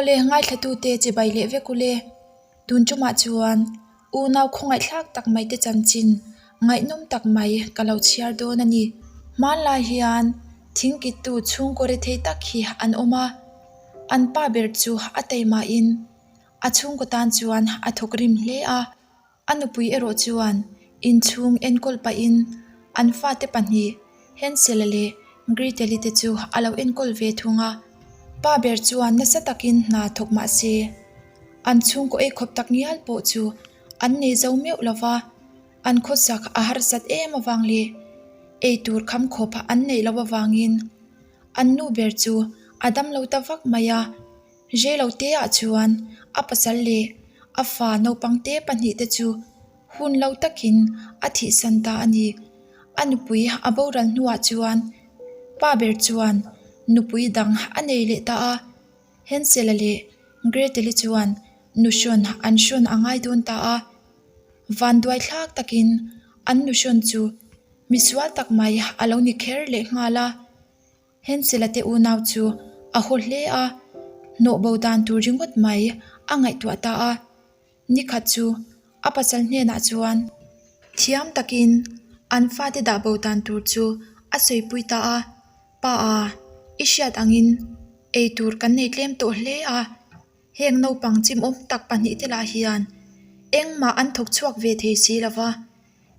Awle, ngaithlatute chibai leh vek ule. Tun tumah chuan unau khawngaihthlak tak mai te chanchin ngaihnawm tak mai ka lo chhiar dawn a ni. Hmanlai hian thingkittu chhungkaw rethei tak hi an awm a, an pa ber chu a teimahin a chhungkaw tan chuan a thawk rim hle a. A nupui erawh chuan inchhung enkawl pahin an fate pahnih Hansel-a leh Gretel-i te chu a lo enkawl ve thung a. Pa ber chuan nasa takin hna thawk mah se, an chhungkaw eikhawp tak ngial pawh chu an nei zo meuh lo va, an khawsak a harsat em avang leh eitur kham khawp an neih loh avangin an nu ber chu a damlo ta vak mai a. Reilote ah chuan a pasal leh a fa naupang te pahnihte chu hun lo takin a thihsan ta a ni. A nupui a boral hnuah chuan pa ber chuan nupui dang a nei leh ta a, Hansel-a leh Gretel-i chuan nuhrawn an hrawn a ngai dawn ta a. Vanduai thlak takin an nuhrawn chu misual tak mai a lo ni kher leh nghal a. Hensela te unau chu a haw hle a, hnawh bo dan tur ringawt mai a ngaihtuah ta a. Nikhat chu a pasal hnenah chuan thiam takin an fate dah bo dan tur chu a sawipui ta a, Pa a, i hriat angin eitur kan nei tlem tawh hle a, heng naupang chimawm tak pahnihte lah hian engmah an thawk chhuak ve thei si lo va.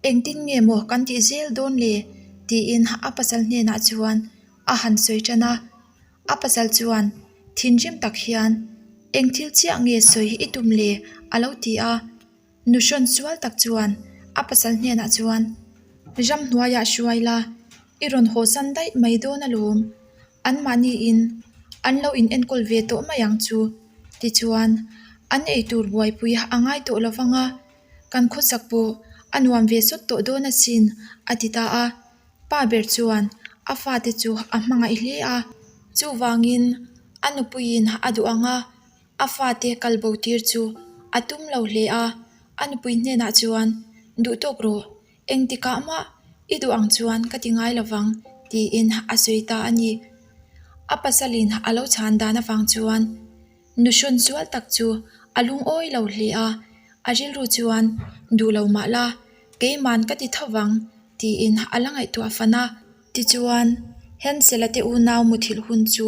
Engtin nge maw kan tih zel dawn le? tiin a pasal hnenah chuan a han sawi tan a. A pasal chuan thinrim tak hian, Eng thil chiah nge sawi i tum le? a lo ti a. Nuhrawn sual tak chuan a pasal hnenah chuan, Ramhnuaiah hruai la, i rawn hawsan daih mai dawn alawm. Anmahniin an lo in enkawl ve tawh mai ang chu. Tichuan, an eitur buaipui a ngai tawh lo vang a. Kan khawsak pawh a nuam ve sawt tawh dawn asin, a ti ta a. Pa ber chuan a fate chu a hmangaih hle a. Chuvangin a nupuiin a duh ang a, a fate kal bo tir chu a tum lo hle a. A nupui hnenah chuan, Duh tawk rawh, engtikah mah i duh ang chuan ka ti ngai lovang, tiin a sawi ta a ni. A pasalin a lo chhan dan avang chuan. Nuhrawn sual tak chu a lungawi lo hle a, a rilru chuan duh lo mah la, keiman ka ti tho vang tiin a la ngaihtuah fan a. Tichuan, Hansel-a te unau muthilh hun chu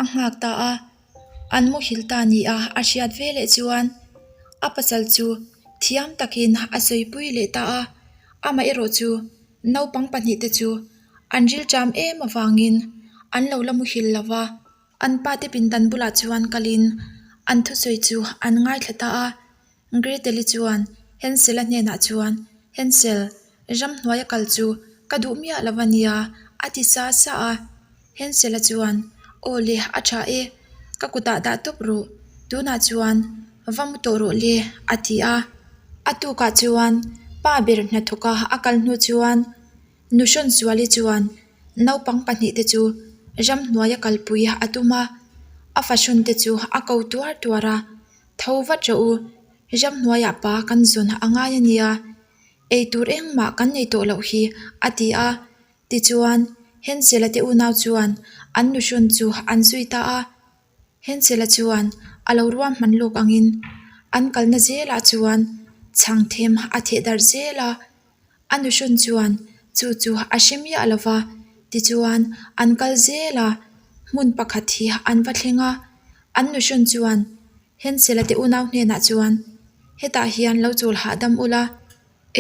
a nghak ta a, an muhil ta nia a hriat veleh chuan a pasal chu thiam takin a sawipui leh ta a, amaherawh chu naupang pahnihte chu an rilṭam em avangin an lo la muhil lo va. An pate pindan bulah chuan kalin an thusawi chu an ngaithla ta a. Gretel-i chuan Hansel-a hnenah chuan, Hansel, ramhnuaia kal chu ka duh miah lo a nia, a ti sa sa a. Hansel-a chuan, Aw le, a tha e, ka kutah dah tawp rawh, tunah chuan va mu tawh rawh le, a ti a. A tukah chuan pa ber hnathawka a kal hnu chuan Nuhrawn Suali chuan naupang pahnihte chu ramhnuaia kalpui a tum a, a fahrawnte chu a ko tuar tuar a, Tho vat rawh u, ramhnuaiah pa kan zawn a ngai a nia, eitur engmah kan nei tawh loh hi, a ti a. Tichuan, Hensela te unau chuan an nuhrawn chu an zui ta a. Hensela chuan a lo ruahman lawk angin an kalna zelah chuan chhang them a theh darh zel a. A nuhrawn chuan chu chu a hre miah lo va, tichuan an kal zel a, hmun pakhat hi an va thleng a. An nuhrawn chuan Hensela te unau hnenah chuan, Hetah hian lo chawl hahdam ula,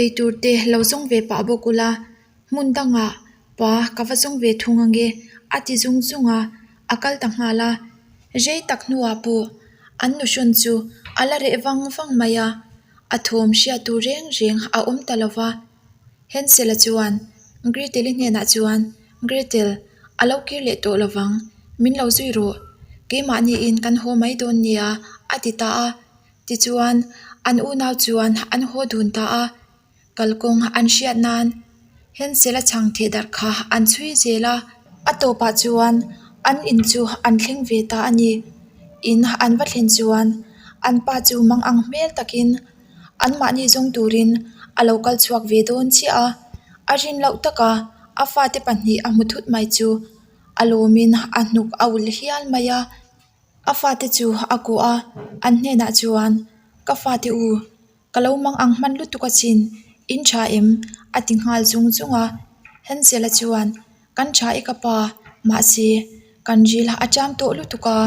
eitur te lo zawng ve pah bawk ula, hmun dangah pa ka va zawng ve thung ange a ti zung zung a, a kal ta nghal a. Rei tak hnuah pawh an nuhrawn chu a la reh vang vang mai a. A thawm hriattu reng reng a awm ta lo va. Hansel-a chuan Gretel-i hnenah chuan, Gretel, a lo kir leh tawh lo vang, min lo zui rawh. Keimahniin kan haw mai dawn nia, a ti ta a. Tichuan, an unau chuan an haw dun ta a. Kalkawng an hriat nan Hansel-a chhang theh darh kha an chhui zel a. A tawpah chuan an in chu an thleng ve ta a ni. In an va thlen chuan an pa chu mang ang hmel takin anmahni zawng turin a lo kal chhuak ve dawn chiah a. A rin loh taka a fate pahnih a hmu thut mai chu a lawmin a hnuk a ulh hial mai a. A fate chu a kuah a, an hnenah chuan, Ka fate u, ka lo mang ang hman lutuk achin, in tha em? a ti nghal zung zung a. Hansel-a chuan, Kan tha e ka pa, mahse, kan ril a ṭam tawh lutuk a,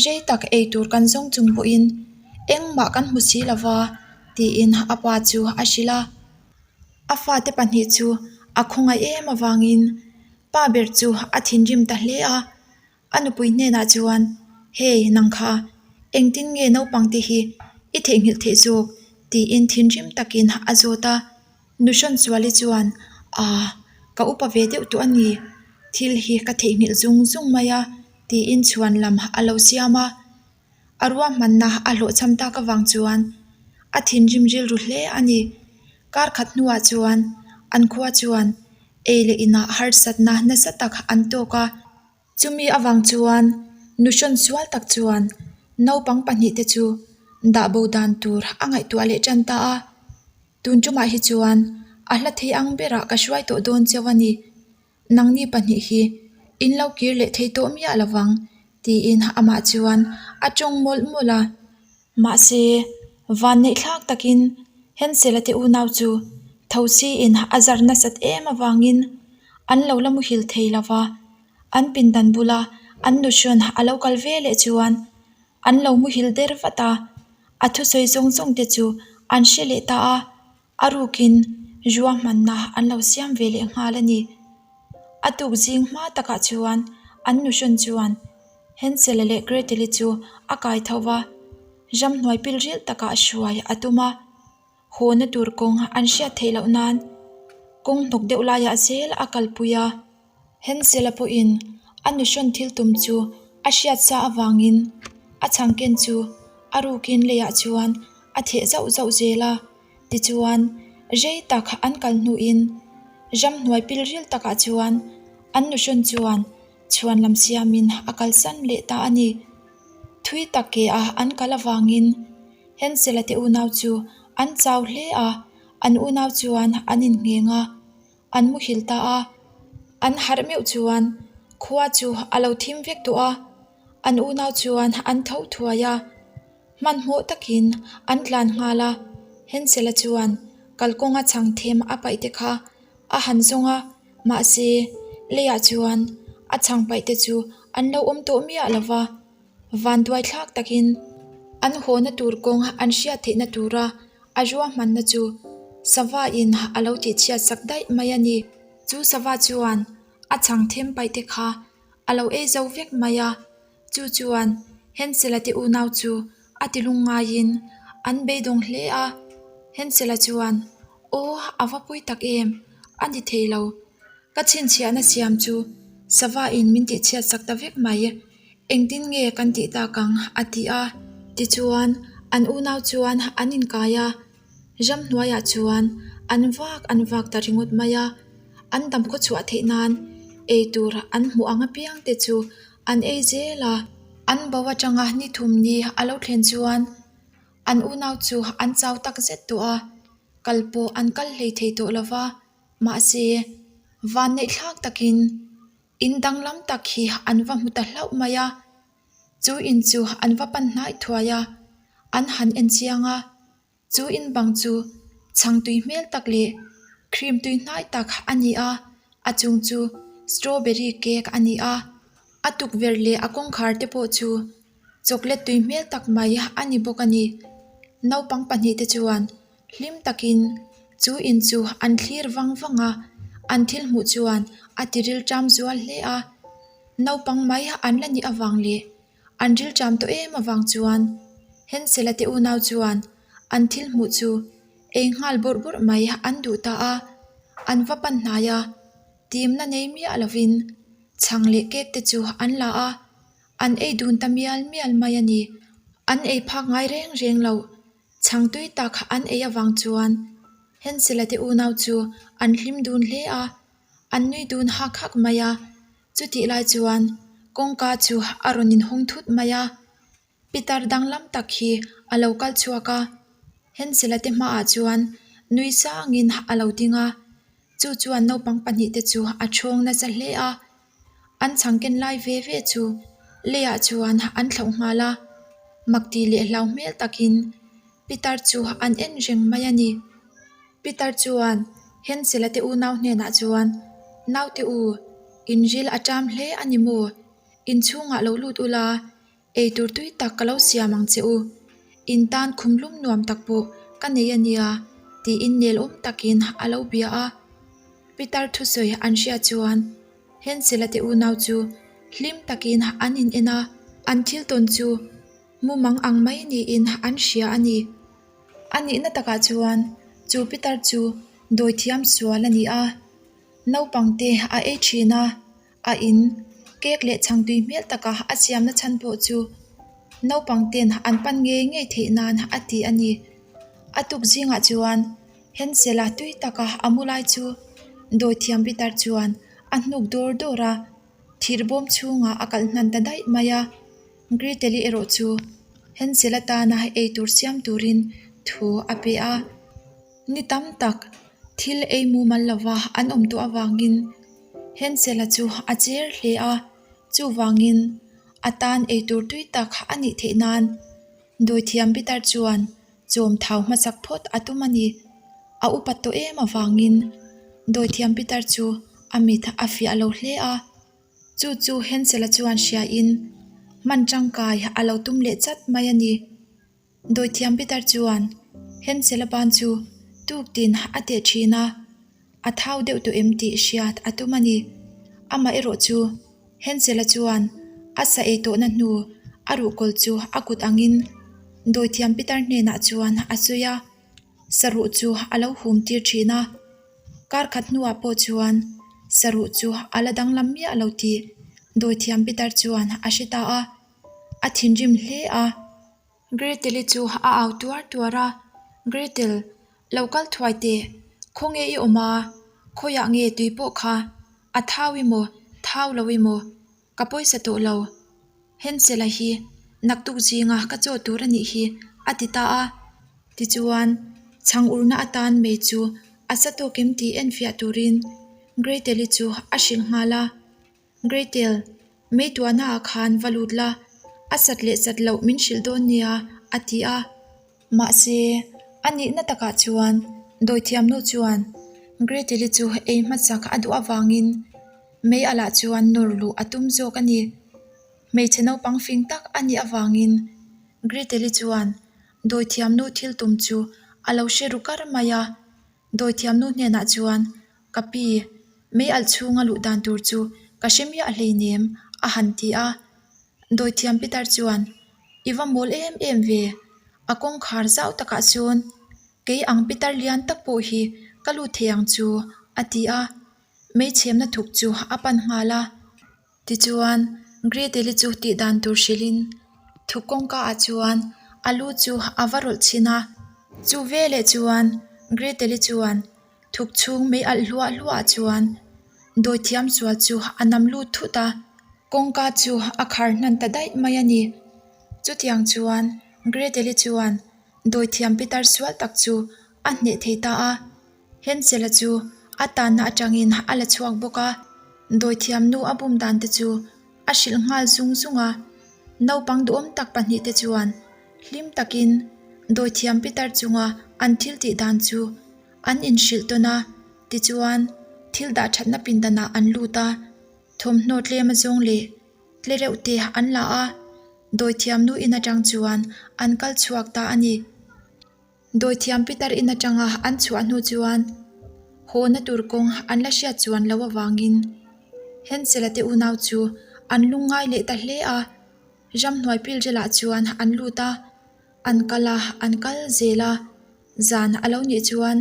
rei tak ei tur kan zawng chung pawhin engmah kan hmu si lo va, tiin a pa chu a hrilh a. A fate pahnih chu a khawngaih em avangin pa ber chu a thinrim ta hle a. A nupui hnenah chuan, Hey, nang kha, engtin nge naupang te hi i theihnghilh theih zawk? tiin thinrim takin a zawt a. Nuhrawnsuali chuan, Aah, ka upa ve deuh tawh a ni, thil hi ka theihnghilh zung zung mai a, tiin chhuan lam a lo siam a. A ruahmanna a hlawhchham tak avang chuan a thinrim rilru hle a ni. Kar khat hnuah chuan an khua chuan ei leh inah harsatna nasa tak an tawk a. Chumi avang chuan nuhrawn sual tak chuan naupang pahnihte chu dah bo dan tur a ngaihtuah leh tan ta a. Tun tumah hi chuan a hla thei ang berah ka hruai tawh dawn cheu a ni. Nangni pahnih hi in lo kir leh thei tawh miah lo vang tiin amah chuan a tawng mawlh mawlh a. Mahse, vanneih thlak takin Hensel-a te unau chu Thosi-in a zar nasat em avangin an lo la muhil thei lo va, an pindan bula an nuhrawn a lo kal ve leh chuan an lo muhil der vat a, a thusawi zawng zawng te chu an hre leh ta a. A rukin ruahmanna an lo siam ve leh nghal a ni. A tuk zing hma takah chuan an nuhrawn chuan Hansel-a leh Gretel-i chu a kai tho va, ramhnuai pil rilh takah hruai a tum a. Hawna tur kawng an hriat theih loh nan kawng hnawk deuh laiah zel a kalpui a. Hansel-a pawhin a nuhrawn thil tum chu a hriat sa avangin a chhangken chu a rukin leiah chuan a theh zauh zauh zel a. Tichuan, rei tak an kal hnuin ramhnuai pilril takah chuan an nuhrawn chuan chhuan lam siamin a kalsan leh ta a ni. Thui tak ke a an kal avangin Hansel-a te unau chu an chau hle a, an unau chuan an inngheng a, an muhil ta a. An harh meuh chuan khua chu a lo thim vek tawh a, an unau chuan an tho thuai a. Hmanhmawh takin an tlan nghal a, Hensel-a chuan kalkawnga chhang them a paih te kha a han zawng a, mahse leiah chuan a chhang paih te chu an lo awm tawh miah lo va, vanduai thlak takin an hawna tur kawng an hriat theihna tura a ruahmanna chu sava in a lo tihchhiat sak daih mai a ni. Chu sava chuan a chhang them paih te kha a lo ei zo vek mai a. Chu chuan Hensel-a te unau chu a ti lung ngaiin an beidawng hle a. Hensel-a chuan, Aw, a va pui tak em? A ni thei lo. Ka chhinchhiahna siam chu sava in min tihchhiat sak ta vek mai. Engtin nge kan tih tak ang? a ti a. Tichuan, an unau chuan an inkai a. Ramhnuaiah chuan an vak an vak ta ringawt mai a. An damkhaw chhuah theih nan ei tur an hmuh ang apiang te chu an ei zel a. An bo atanga ni thum ni a lo thlen chuan an unau chu an chau tak zet tawh a, kal pawh an kal hlei thei tawh lo va, mahse vanneih thlak takin in danglam tak hi an va hmu ta hlauh mai a. Chu in chu an va pan hnai thuai a, an han en chiang a. Chu in bang chu chhang tui hmel tak leh cream tui hnai tak a ni a, a chung chu strawberry cake a ni a, a tukverh leh a kawngkhar te pawh chu chocolate tui hmel tak mai a ni bawk a ni. Naupang pahnih te chuan hlim takin chu in chu an thlir vang vang a, an thil hmuh chuan a ti rilṭam zual hle a, naupang mai an la nih avang leh An rilṭam tawh em avang chuan Hensel-a te unau chuan an thil hmuh chu ei nghal bawrh bawrh mai an duh ta a, an va pan hnai a, timna nei miah lovin chhang leh cake te chu an la a, an ei dun ta mial mial mai a ni. An ei phak ngai reng reng lo, chhang tui tak an ei avang chuan Hensel-a te unau chu an hlim dun hle a, an nui dun hak hak mai a. Chutih lai chuan kawngka chu a rawn inhawng thut mai a, pitar danglam tak hi a lo kal chhuak a, Hensel-a te hmaah chuan nui sangin a lo ding a, chu chuan naupang pahnihte chu a ṭhawng nasa hle a, an chhang ken lai ve ve chu. Leiah chuan an thlauh nghal a, makti leh hlau hmel takin Pitar chu an en reng mai a ni. Pitar chuan Hensela te unau hnenah chuan, Naute u, in ril a ṭam hle a ni maw? Inchhungah lo lut ula, Eitur tui tak ka lo siam ang che u. In tan khum lum nuam tak pawh ka nei a nia, tiin nel awm takin a lo bia a. Pitar thusawi an hriat chuan Hensela te unau chu hlim takin an in en a, an thil tawn chu mumang ang mai niin an hria a ni. A nihna takah chuan chu Pitar chu dawithiam sual a ni a, naupangte a ei thin a. A in cake leh chhang tui hmel taka a siamna chhan pawh chu naupang ten an pan ngei ngei theih nan a ti a ni. A tuk zingah chuan Hensela tui taka a mu lai chu dawithiam pitar chuan a hnuk dawr dawr a, thir bawm chhungah a kalh hnan ta daih mai a. Gretel-i erawh chu Hensela tana eitur siam turin thu a pe a. Ni tam tak thil ei mumal lova an awm tawh avangin Hensela chu a cher hle a, chuvangin a tan eitur tui tak a nih theih nan dawithiam Peter chuan chawm thau hmasak phawt a tum a ni. A upat tawh em avangin dawithiam Peter chu a mit a fiah lo hle a, chu chu Hensela chuan hriain hman tangkai a lo tum leh chat mai a ni. Dawithiam Peter chuan Hensela ban chu tuktin a teh thin a, a thau deuh tawh em tih hriat a tum a ni. Amah erawh chu Hensela chuan a sa ei tawhna hnu a ruhkawl chu a kut angin Dawithiam Peter hnenah chuan a sawi a, saruh chu a lo hum tir thin a. Kar khat hnuah pawh chuan saruh chu a la danglam miah lo tih Dawithiam Peter chuan a hre ta a. A thinrim hle a. Gretel-i chu a au tuar tuar a, Gretel, lo kal thuai teh, khawnge i awm a, khawiah nge tui pawh kha, a thau i maw, thau lo i maw, ka pawisa tawh lo. Hensela hi naktuk zinga ka chaw tur a nih hi, a ti ta a. Tichuan, chhang urna atan mei chu a sa tawk em tih enfiah turin Gretel-i chu a hrilh nghal a. Gretel, mei tuahna ah khan va lut la, a sat leh sat loh min hrilh dawn nia, a ti a. Mahse, a nihna takah chuan dawithiamnu chuan Gretel-i chu ei hmasak a duh avangin mei alah chuan nawr luh a tum zawk a ni. Hmeichhe naupang fing tak a nih avangin Gretel-i chuan dawithiamnu thil tum chu a lo hre ru kar mai a. Dawithiamnu hnenah chuan, Ka pi, mei alh chhunga luh dan tur chu ka hre miah hleinem, a han ti a. Dawithiam Peter chuan, I va mawl em em ve, a kawngkhar zau takah chuan kei ang Peter lian tak pawh hi ka lut thei ang chu, a ti a. Mei chhemna thuk chu a pan nghal a. Tichuan, Gretel-i chu tih dan tur hrilhin thuk kawngka ah chuan a lu chu a va rawlh chhin a. Chu veleh chuan Gretel-i chuan thuk chhung mei alh hluah hluah ah chuan dawithiam sual chu a nam lut thut a, kawngka chu a khar hnan ta daih mai a ni. Chutiang chuan Gretel-i chuan dawithiam pitar sual tak chu a hneh thei ta a. Hensela chu a tanna atangin a la chhuak bawk a, dawithiam nu a bum dan te chu a hrilh nghal zung zung a. Naupang duhawm tak pahnihte chuan hlim takin dawithiam pitar chunga an thil tih dan chu an inhrilh tawn a, tichuan thil dah thatna pindanah an lut a, thawmhnaw tlem azawng leh tle reuh te an la a, dawithiam nu in atang chuan an kal chhuak ta a ni. Dawithiam Peter in atanga an chhuah hnu chuan hawna tur kawng an la hriat chuan lo avangin Hensela te unau chu an lungngai leh ta hle a, ramhnuai pilrilah chuan an lut a, an kal a, an kal zel a, zan a lo nih chuan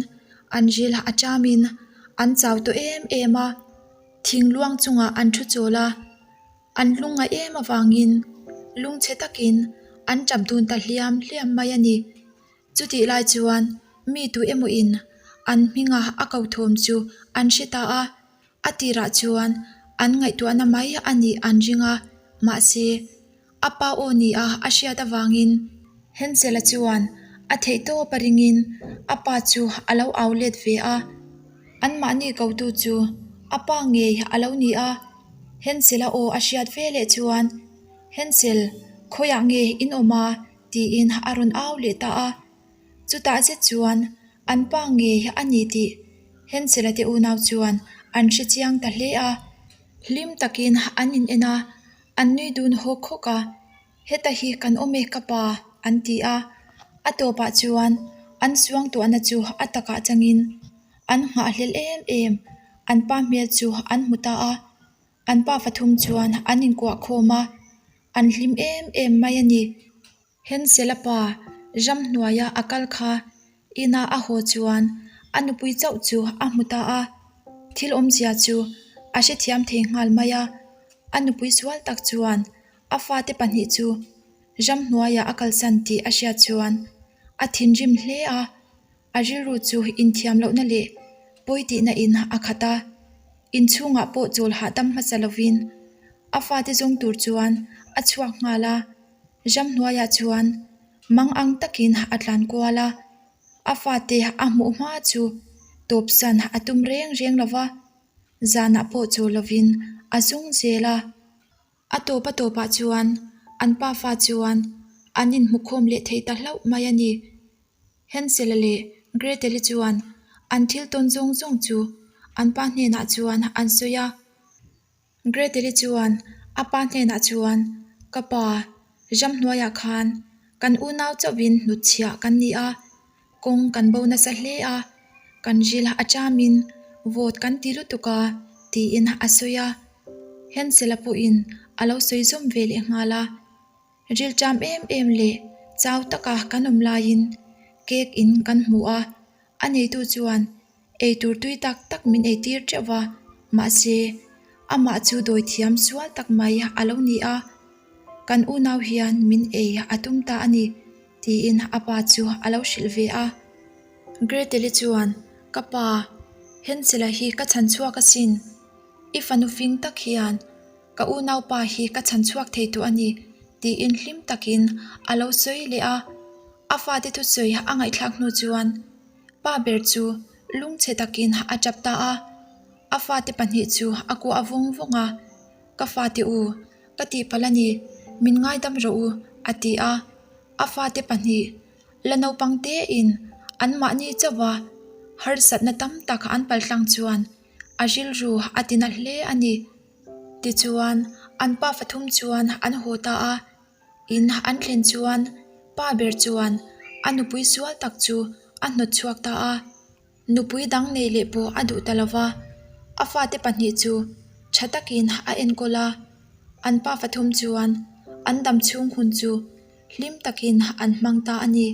an ril a chamin an chau tawh em em a, thing luang chungah an thu chawl a. An lungngaih em avangin lungchhe takin an tap dun ta hliam hliam mai a ni. Chutih lai chuan mi tu emawin an hminga a ko thawm chu an hre ta a, a tirah chuan an ngaihtuahna mai a nih an ring a, mahse a pa aw nia a hriat avangin Hensela chuan a theihtawp a ringin a pa chu a lo au let ve a, anmahni kotu chu a pa ngei a lo ni a. Hensela aw a hriat ve leh chuan. Hansel, khawiah nge in awm a? tiin a rawn au leh ta a. Chutah zet chuan an pa ngei a ni tih Hansel-a te unau chuan an hre chiang ta hle a. Hlim takin an in en a, an nui dun hawk hawk a. Heta hi kan awm e ka pa, an ti a. A tawpah chuan an suangtuahna chu a takah changin an nghahhlelh em em, an pa hmel chu an hmu ta a. An pa fathum chuan an inkuah khawm a, an hlim em em mai a ni. Hensela pa ramhnuaia a kal kha ina a haw chuan a nupui chauh chu a hmu ta a, thil awmzia chu a hrethiam thei nghal mai a. A nupui sual tak chuan a fate pahnih chu ramhnuaiah a kalsan tih a hriat chuan a thinrim hle a, a rilru chu inthiam lohna leh pawi tihna in a khat a, inchhungah pawh chawl hahdam hmasa lovin a fate zawng tur chuan a chhuak nghal a, ramhnuaiah chuan mang ang takin a tlan kual a, a fate a hmuh hma chu tawpsan a tum reng reng lova, zanah pawh chawl lovin a zung zel a. A tawp a tawpah chuan an pafa chuan an inhmukhawm leh thei ta hlauh mai a ni. Hansel-a leh Gretel-i chuan an thil tawn zawng zawng chu an pa hnenah chuan an sawi a. Gretel-i chuan a pa hnenah chuan, Ka pa, ramhnuaiah khan kan unau chauhin hnutchhiah kan ni a, Kawng kan bo nasa hle a, kan ril a chamin vote kan ti lutuk a, tiin a sawi a. Hansel-a pawhin a lo sawi zawm ve leh nghal a. Ril cham em em leh chau taka kan awm laiin cake in kan hmu a, a neitu chuan eitur tui tak tak min eitir teuh va, mahse amah chu dawithiam sual tak mai a lo ni a, kan unau hian min ei a tum ta a ni. Tiin a pa chu a lo hrilh ve a. Gretel-i chuan, Ka pa, Hansel-a hi ka chhan chhuak asin. I fanu fing tak hian ka unaupa hi ka chhan chhuak thei tawh a ni, tiin hlim takin a lo sawi leh a. A fate thusawi a ngaihthlak hnu chuan pa ber chu lungchhe takin a tap ta a. A fate pahnih chu a kuah vawng vawng a. Ka fate u, ka tihpalh a ni, min ngaidam rawh u, a ti a. A fate pahnih, la naupang tein anmahni chauha harsatna tam tak an paltlang chuan a rilru a tina hle a ni. Tichuan, an pa fathum chuan an haw ta a. In an thlen chuan pa ber chuan a nupui sual tak chu a hnawt chhuak ta a. Nupui dang nei leh pawh a duh ta lo va, a fate pahnih chu tha takin a enkawl a, an pa fathum chuan an dam chhung hun chu hlim takin an hmang ta a ni.